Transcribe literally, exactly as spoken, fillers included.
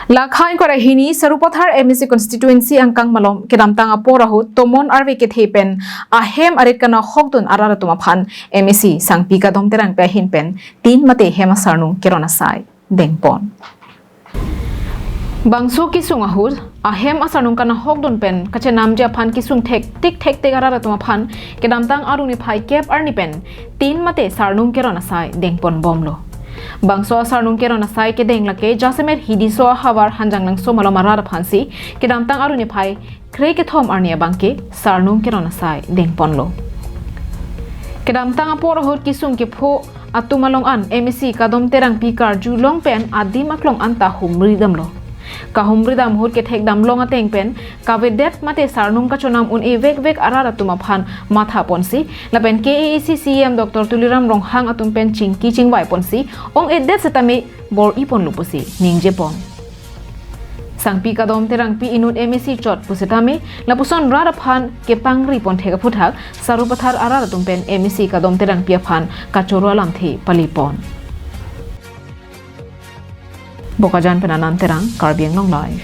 Lakha ingkoi ra hini Sarupathar M A C constituency angkang malom kedamtang apor ahut tomon arve kethe pen ahem arit kanahokdun arat atum aphan M A C Sangpi Kadom Terangpi ahin pen tin mate hem asarnung keron asai dengpon. Bangso kesung ahut ahem asarnung kanahokdun pen kachenamji aphan kesung thektik thektik arat atum aphan kedamtang arni phai kep arni pen tin mate sarnung keron asai dengpon bomlo. Bangso asarnung keron asai kedeng lake jasemet Hidiso ahavar Hanjanglangso malom arat aphansi kedamtang arni phai kre kethom arni abangke sarnung keron asai dengponlo. Kedamtang apor ahut kesung kepho atum along an M A C Kadom Terangpi karjulong pen adim aklong anta humri damlo. Kahumri dam ahut kethek damlong ateng pen kavedet mate sarnung kachonam un-e vekvek arat atum aphan mathaponsi lapen K A A C C E M Doctor Tuliram Ronghang atum pen chingki chingvaiponsi ong-edet setame bor-iponlo pusi ningjepon. Sangpi Kadom Terangpi inut M A C chot pusitame lapuson rat aphan kepangripon thek aphuthak Sarupathar arat atum pen M A C Kadom Terangpi aphan kachoro alamthe palipon. Bokajan pen Anand Terang, Karbi Anglong Live.